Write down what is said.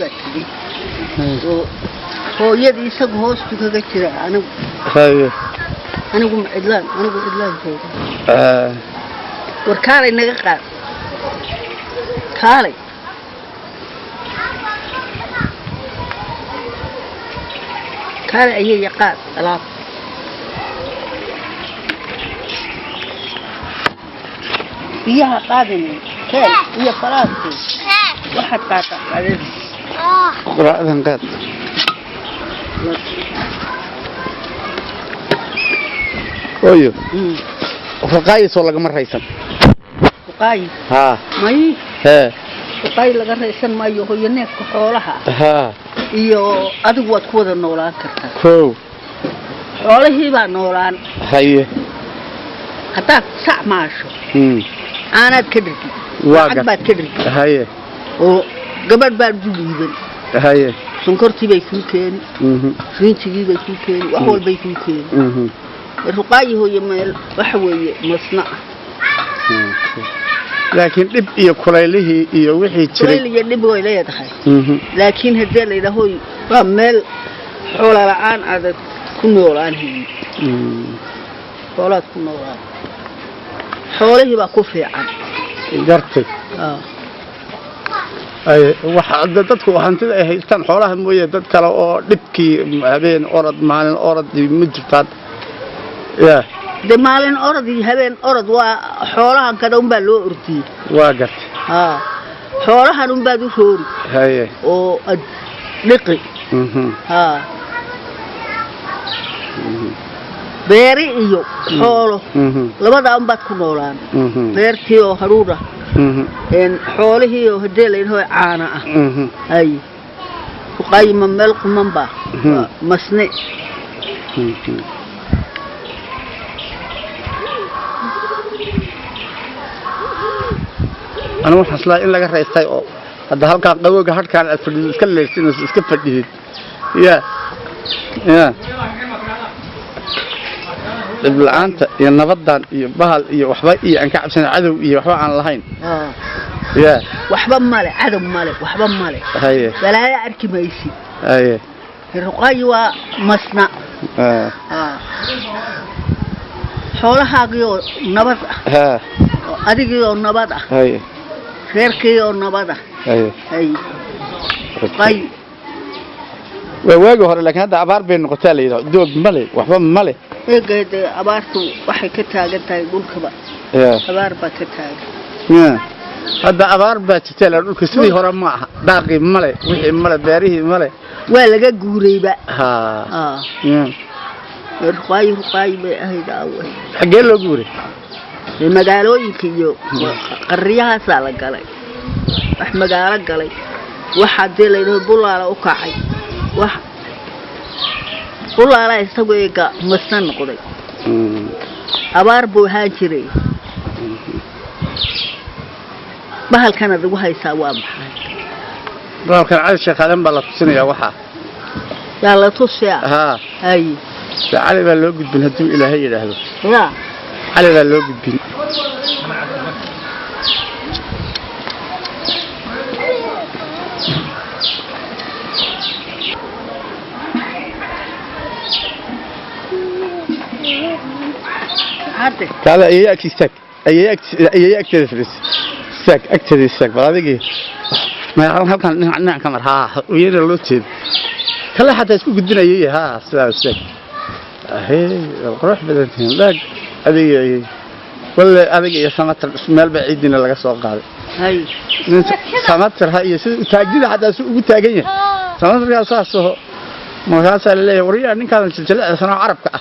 Baa tegey oo hooyadii isagu hoostu kaga jira anigu. Haye. Anigu ma cidlaan, anigu cidlaan jooga. War kaalay, naga qaad, kaalay. Kaalay ayaya, qaad alaab. Biyaha qaadinay keen iyo falaaskii waxaad qaataa qadada. Quraacdan qaad. Oyo. Raqaayisoo lagama raysan. Ruqaayi? Haa. May. Hee. Ruqaayi laga raysan maayo hooyo, neefka xoolaha iyo adigu waad ku wada noolaan kartaa. Kow. Xoolihii baa noolaan. Haye. Haddaad sac maasho, caanaad ka dhergid, Waa lacag baad ka dhergid. Haye. Oo gabadh baad u dhiiban. Haye. Sonkortii bay kuu keeni, rinjigii bay kuu keeni, wax walbay kuu keeni. Ruqaayi hooyo meel waxa weeye masna ah. Laakiin dhib iyo kulaylihii iyo wixii kulayl jiray. Iyo dhib way leedahay, laakiin haddii la yidhaaho waa meel xoola la'aan adag ku noolaan haynin. Xoolaad ku noolaan, xoolihii baa ku fiican. Gartay. Ay waxa dadku hantida ay haystaan xoolaha mooye, dad kale oo dhibkii habeen orod maalin orod ma jirtaan ya. De maalin orod iyo habeen orod waa xoolahan kada unbaa loo ordiyey. Waa gartay. Haa, xoolahan unbaad u roori oo ad dhiqi. Haa, beeri iyo xoolo, labadaa unbaad ku noolaan. Beertii oo haruur ah, xoolihii oo hadee la yidhaho caana ah. Ay ruqaayima meel quman baa. Waa masne. Anigu waxaan islaa in laga raystay oo hadda halkaa qabowga hadhkaan aad fadhido iska leersinayso iska fadhidid ya dhib la'aanta iyo nabadan iyo bahal iyo waxba iyo aan ka cabsan cadow iyo waxba aan lahayn. Ya. Waxba male, cadow male, waxba male. Haye. Balaayo arki maysid. Haye. Ruqaayi waa masna. Xoolahaagii oo nabad ah, oo adigii oo nabad ah, haye, reerkii oo nabad ah. Haye. Hay ruqaayi. Waa waagi hore, laakiin hadda abaar bay noqotaa la yidhaha, doog male, waxba male. Eega dee abaartu waxay ka taagan tahay dhulkaba. Ya. Abaar baa ka taagan. Ya. Hadda abaar baa jirta la dhulka sidii hore ma aha, daaqii male, wixii male, beerihii male. Waa laga guurayba. Ya. Ruqaayi, ruqaayi bay ahayd aawe. Xaggee loo guuray? Ee magaalooyinka iyo qariyahaasaa la galay, wax magaalo galay, wax haddii la yidhaho bulaala u kacay, wax bulaala isagu eega masna noqday. Abaar buu ahaan jiray. Bahalkan aad igu haysaa waa maxay? Bahalkan Cali Sheekh Aadan baa la tusinayaa waxaa. Yaa la tusiyaa? Haa. Hay. Dee Cali baa loo gudbin hadduu Ilaahay yidhaahdo. Ya. Cali baa loo gudbin. Hadde. Kaada ayay ag istaag, ayay ag, ayay agteeda fadhiis, istaag agteeda, istaag bal adigii ma halkan dhinac dhinac ka mar. Haa, uyada loo jeedo kale xataa isku gudbinayay. Haa, sidaa istaag. Ahee, qurux badan tihiin dhaag adiga ayay walle adiga iyo Samatar meel baa ciidina laga soo qaaday. Hay. Nin Samatar ha iyo sida taagnida xataa si ugu taagan yahay Samatarkaa saas oo markaasaa laleeyahay waryaa ninkaadan jiljilicsanoo carabka ah.